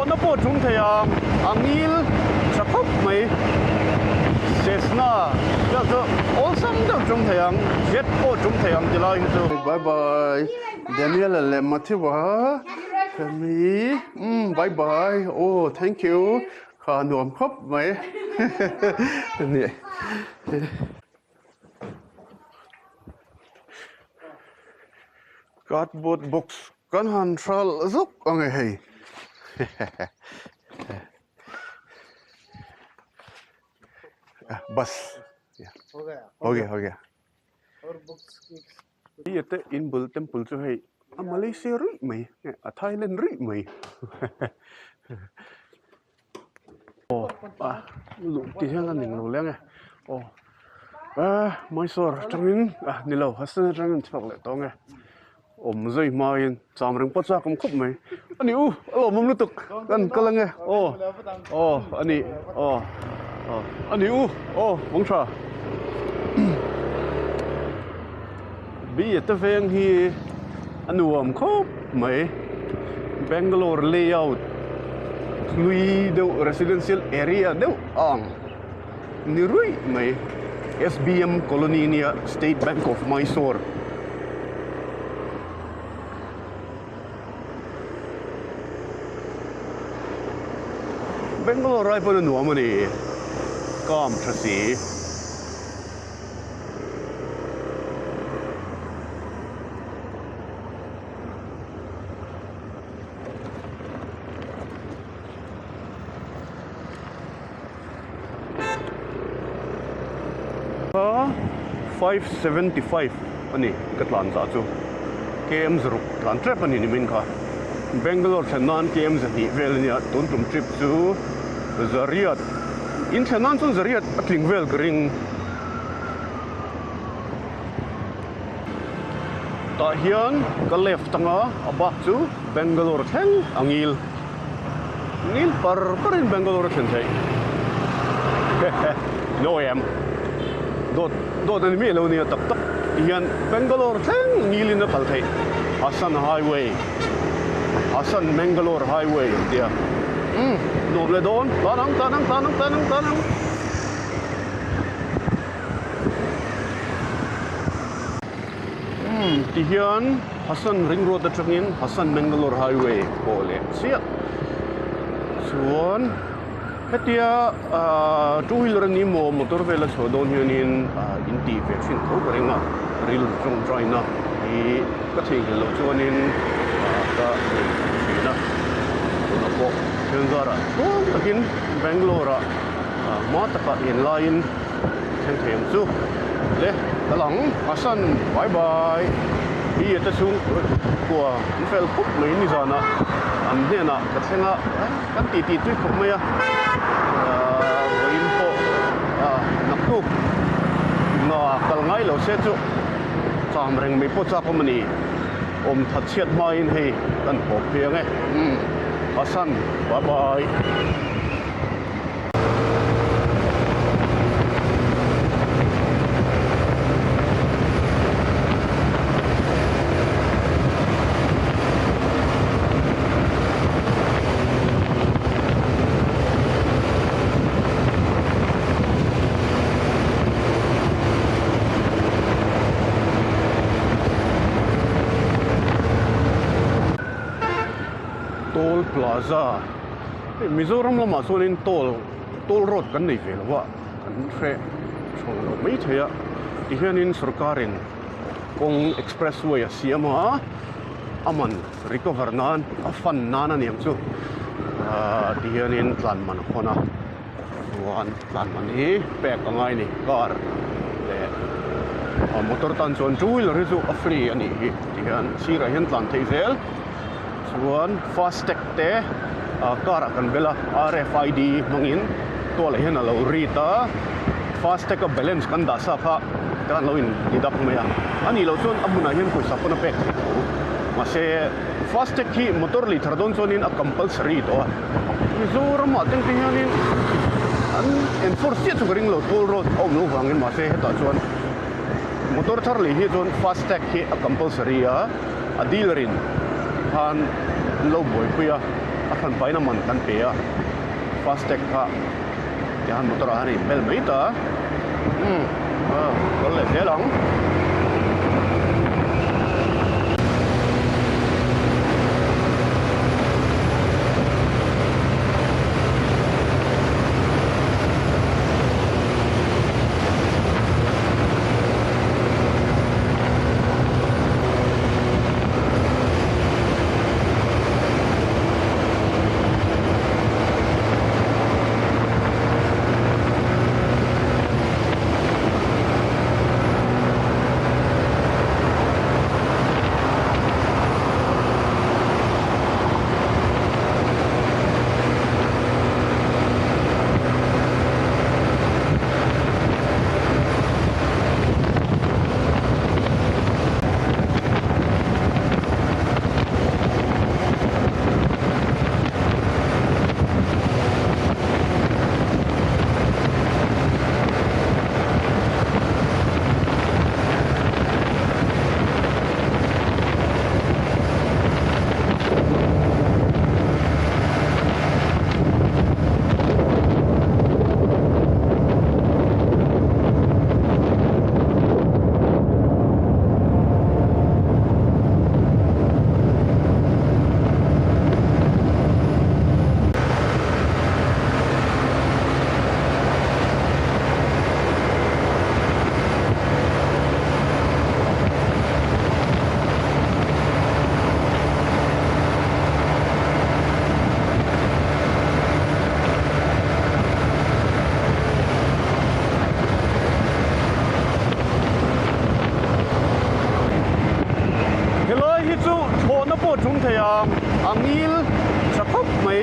Thlawhna pawh tum thei a, a ngil tha khawp mai. Cessna vel chu awlsam deuh tum thei ang, jet pawh tum thei ang ti lai hi chu. Bye bye Daniel-a leh Matthew-a family umm bye bye aw thank you kha nuam khawp mai ni. Cardboard box kan han hral zuk ang e hei bus ho gaya ho gaya hei te in bul temple chu hei a Malaysia ruih mai a Thailand ruih mai aw a luh ti hian a ning lo leng e aw eh Mysore atangin ah ni lo Hassan atangin chhuak leh tawng e awm zui hmain cham reng pawh chak awm khawp mai a ni u a lawmawm lutuk kan kal ange aw aw a ni aw aw a ni u aw bawng tha Bi te veng hi a nuam khawp mai Bangalore layout hlui deuh residential area deuh a ang ni ruih mai S_B_M colony nia state bank of Mysore. Bangalore ai pawn a nuam a ni calm tha si. 575 a ni ka tlan zah chu km zaruk tlan tep a ni nimin kha Bangalore thlen nan km zahnih vel a nia tun tum trip chu zariat in thlen nan chuan zariat a tling vel ka ring. Tah hian ka left anga a bak chu Bangalore thleng a ngil ngil par par in Bangalore a thlen theih no em dawt dawt a ni miah lo nia tak tak ti hian Bangalore thleng ngil in a kal theih Hassan highway Hassan Mangalore highway an tia umm nuam leh dawn tlan ang tlan ang tlan ang tlan ang tlan ang. Umm ti hian Hassan ring road atangin Hassan Mangalore highway pawh leh chiah chuan hetia ahh two wheeler a ni maw motor vel a chhuah dawn hianin ah in tih ve thin tho ka ring a rilru tawngtai na hi ka theihnghilh loh chuanin ah ka nei thin a tunah pawh Thianzarah tluang takin Bangalore ah hma takah in laiin thleng thei ang chu le kal ang Hassan bye bye hi te chhung kua an fel khawp mai nizanah an hnenah ka thleng a kan tih tih tui khawp mai a ahh vawiin pawh ah naktuk nga kal ngai lo se chu cham reng mai pawh chak awm a ni awm that chhiat hmain hei kan hawp phei ang e umm Hassan bye bye. Toll Plaza. Hei Mizoram lamah chuanin toll toll road kan nei ve lo a kan hre thaw lo mai thei a tihianin sorkarin kawng express way a siam a a man recover nan a fund nan a niang chu ahh tihianin tlan man a khawn a chuan tlan man hi pek a ngai a ni car leh motor tan chuan two wheeler hi chu a free a nih hi tihian sirah hian tlan theih zel. Chuan fastag te ah car ah kan bel a R_F_I_D hmangin tualah hian a lo read a fastag a balance kan dah sa kha kan lo in deduct mai a a nih loh chuan a hmunah hian pawisa pawn a pek theih tho mahse fastag hi motor lei thar dawn chuanin a compulsory tawh a Mizoram ah tengte hianin an enforce chiah chu ka ring lo toll road a awm loh vangin mahse hetah chuan motor thar lei hi chuan fastag hi a compulsory a. A dealer in khan an lo buaipui a, a hran pahin a man kan pe a, fastag kha tihian motor ah hian a inbel mai ta a, umm kal leh zel ang. Helai hi chu thlawhna pawh tum thei a, a ngil tha khawp mai.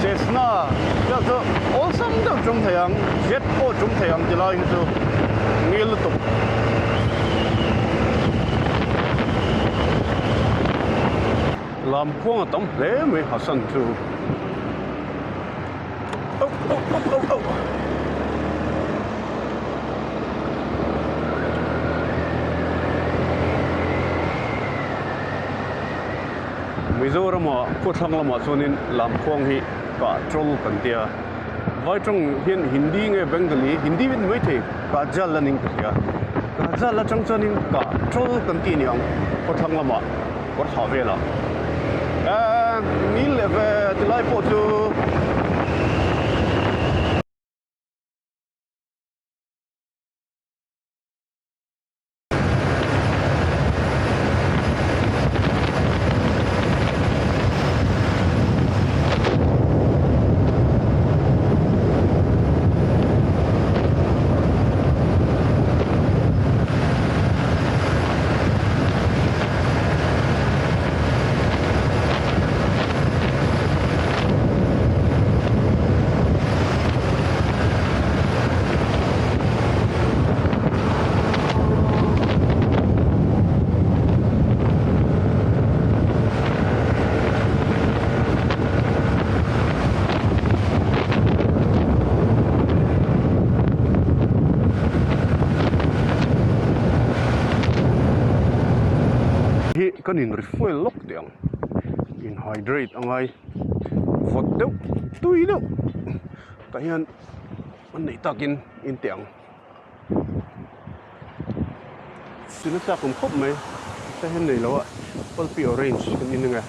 Cessna vel chu awlsam deuh tum thei ang, jet pawh tum thei ang tilai hi chu ngil lutuk. Lam khuang a tam hle mai Hassan chu. Oh oh oh oh oh. Mizorama khawthlang lamah chuanin lam khuang hi kah ṭawl kan tia. Vai ṭawng hian Hindi nge Bengali, Hindi ni maithei Kajal a ning ka hria. Kajal aṭang chuanin kah ṭawl kan tih a ni ang khawthlang lamah. Kawr thlah velah eh nil leh ve tilai pawh chu. Hi kan in refuel lawk teh ang in hydrate a ngai vawt deuh tui deuh tah hian an neih takin in teh ang tuna chak awm khawp mai tah hian nei lo a pulpy orange kan in ang e.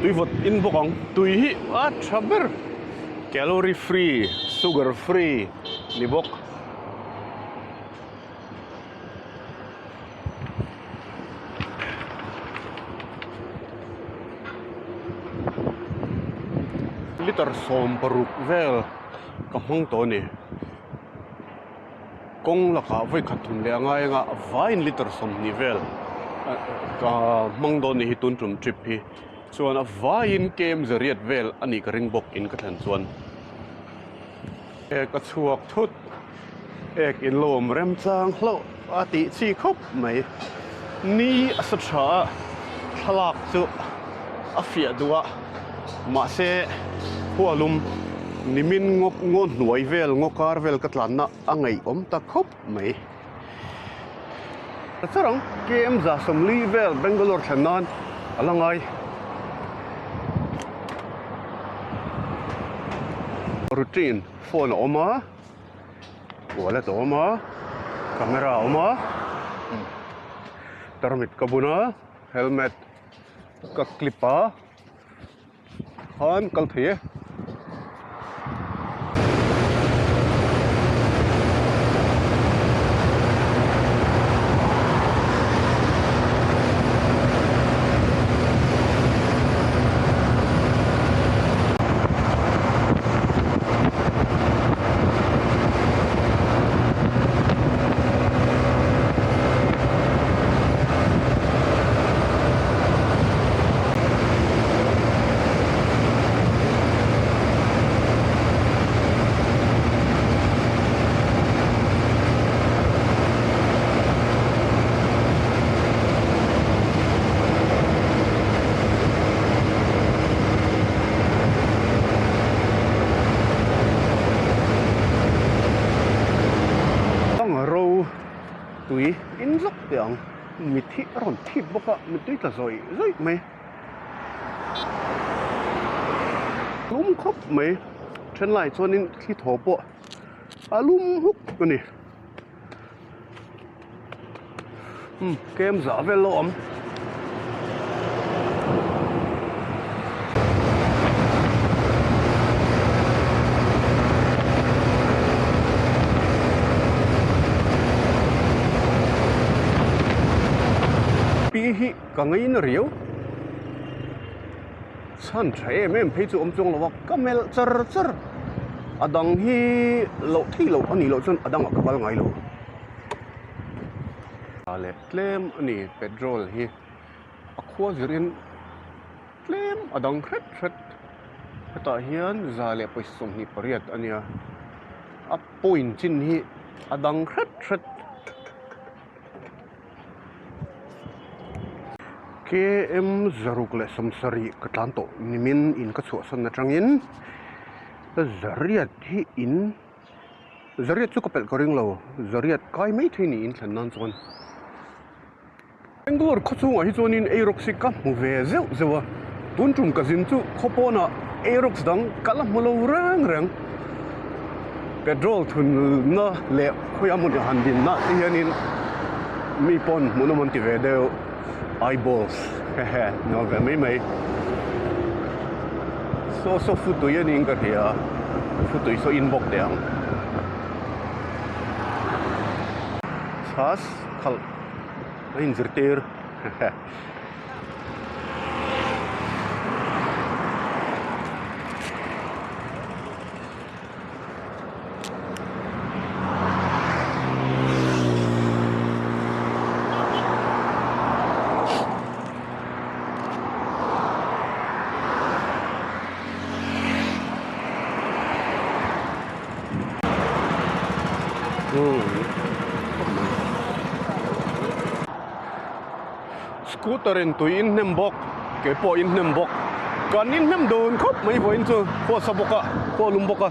Tui vawt in bawk ang tui hi a tha ber calorie free sugar free ni bawk. Liter 16 vel ka hmang tawh a ni. Kawng lakah vawi khat thum leh a ngai anga vaiin liter 20 vel ka hmang dawn ni hi tun tum trip hi chuan a vaiin kem zariat vel a nih ka ring bawk in ka thlen chuan ek a chhuak thut ek in lo awm remchang hlauh a tih chi khawp mai ni a sa tha a thlalak chu a fiah duh a mahse hualum nimin ngaw ngaw hnuai vel ngaw kar vel ka tlanna a ngaihawm ta khawp mai. Char ang, KM 140 vel Bangalore thlen nan a la ngai. Routine phone a awm a, wallet a awm a, camera a awm a, tarmit ka bun a, helmet ka clip a. Khan kal thei e. Ro tui in zawk teh ang. Mit hi a rawn thip bawk a, mittui tla zawih zawih mai. Lum khawp mai, then lai chuanin thli thaw pawh a lum huk a ni. Umm kem zah vel lo awm. Pi hi ka ngaina riau. Chhan tha em em phei chu awm chuang lo a, ka melh char char. A dang hi loh theih loh a nih loh chuan a dangah ka kal ngai lo. Leh tlem a ni petrol hi a khua zirin tlem a dang hret hret. Hetah hian 128 a nia, a point chin hi a dang hret hret. KM 170 ka tlan tawh nimin in ka chhuahsan atangin zariat hi in zariat chu ka pelh ka ring lo zariat kai mai thei niin thlen nan chuan Bangalore khaw chhungah hi chuanin Aerox hi ka hmu ve zeuh zeuh a tun tum ka zin chu khaw pawnah Aerox dang ka la hmu lo reng reng petrol thunna leh khawi a hmun han dinna te hianin mi pawn hmuhnawm an ti ve deuh eyeballs hehe nuam ve mai mai saw saw futui a niin ka hria futui saw in bawk teh ang chhas khalh a inzirtir hehe. Scooter in tui in hnem bawk ke pawh in hnem bawk kan in hnem dun khawp mai vawiin chu khua sa bawk a khua lum bawk a.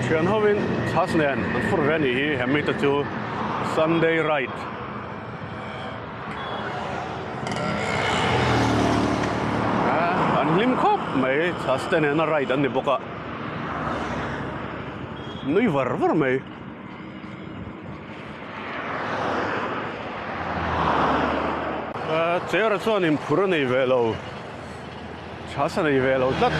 Thian hovin chhas nen an fur ve a nih hi he mite chu Sunday ride. An hlim khawp mai chhas te nena ride an ni bawk a nui var var mai. Chair ah chuan in phur a nei ve lo chhas a nei ve lo tlat.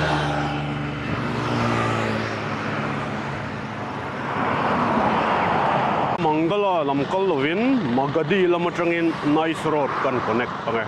Mangala lam kal lovin Magadi lam atangin Nice Road kan connect ang e.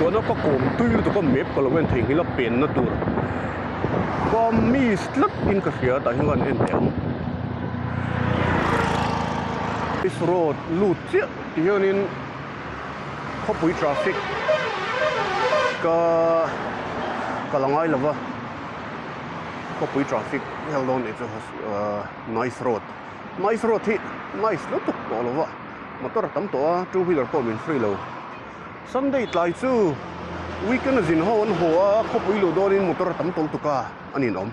ngaihtuahna ka kawm tui lutuk a map ka lo en theihnghilh a penna tur ka miss tlat in ka hria tah hian ka han en teh ang. This road lut chiah ti hianin khawpui traffic ka ka la ngai lova khawpui traffic hel dawn nih chu nice road nice road hi nice lutuk tawh lova motor a tam tawh a two wheeler pawh min free lo sunday tlai chu weekend a zin ho an haw a khawpui luh dawnin motor a tam tawlh tuk a a ninawm.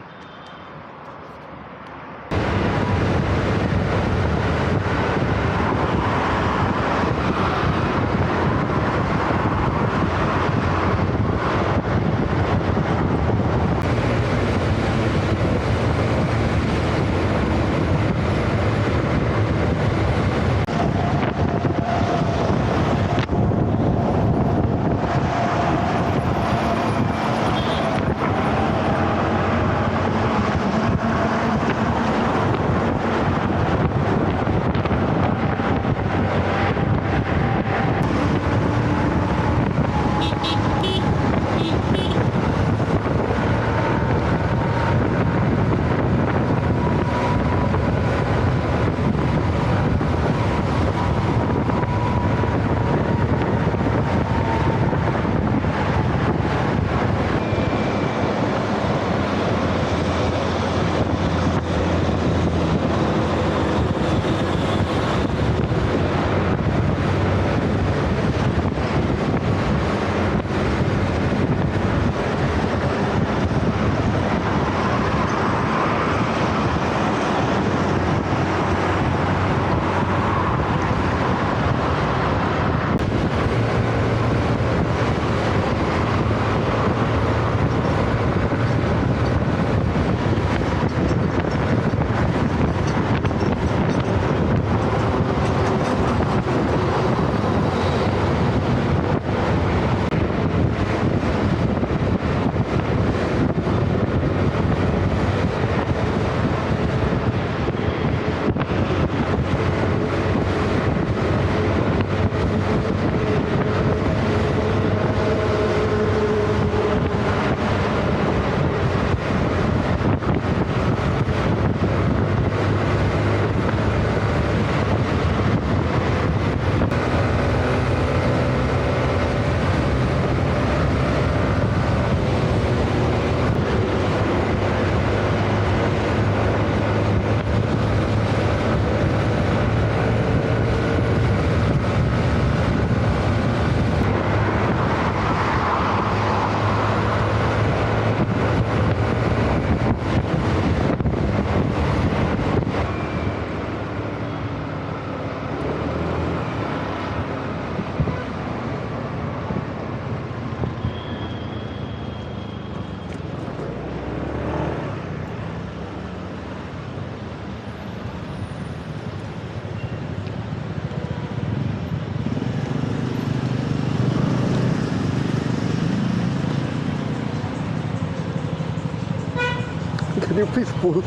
Can you please pull?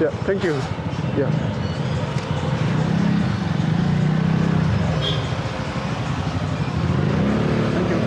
Yeah, thank you. Yeah. Thank you.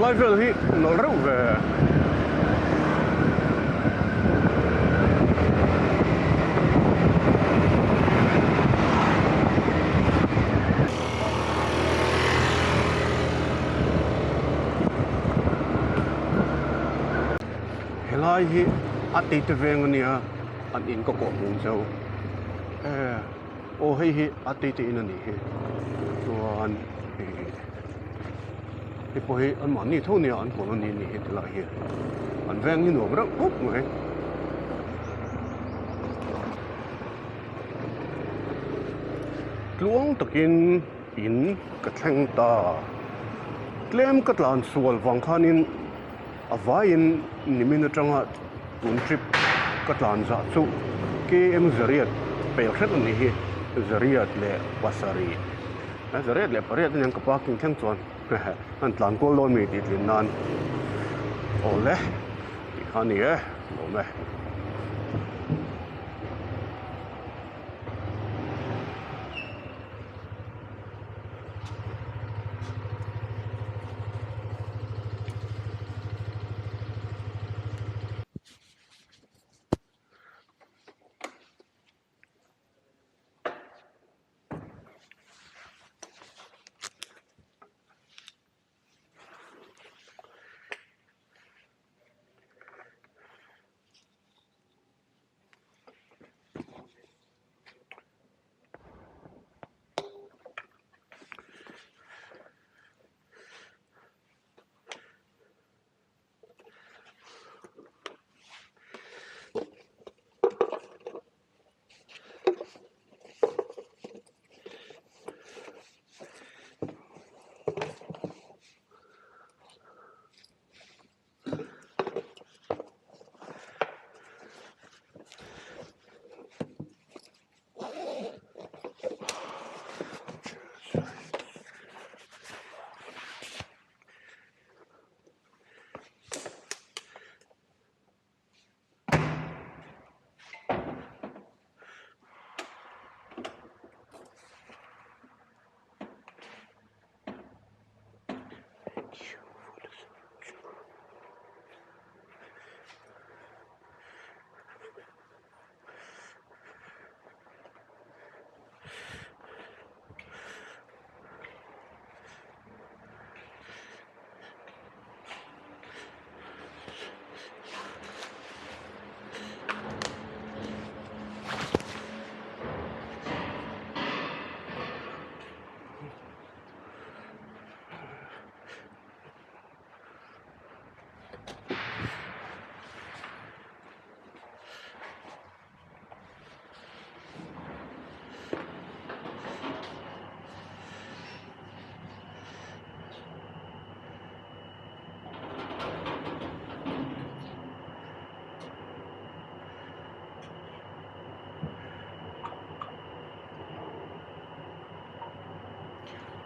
Helai vel hi nawlh reuh ve. Helai hi a tei te veng a nia an in ka kawh hmung cheu e aw hei hi a tei te in a nih hi chuan ih hei pawh hi an mahni tho nia an colony a nih hi tilai hi an veng hi nuam reuh khawp mai. Tluang takin in ka thleng ta tlem ka tlan sual vang khanin. A vaiin nimin atanga tun trip ka tlan zah chu KM zariat pel hret a nih hi, zariat leh pasarih a zariat leh pariat aniang ka parking thleng chuan an tlan kual dawn mi tih tlin nan awle tih kha a ni e lawm e.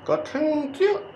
Ka thleng chiah.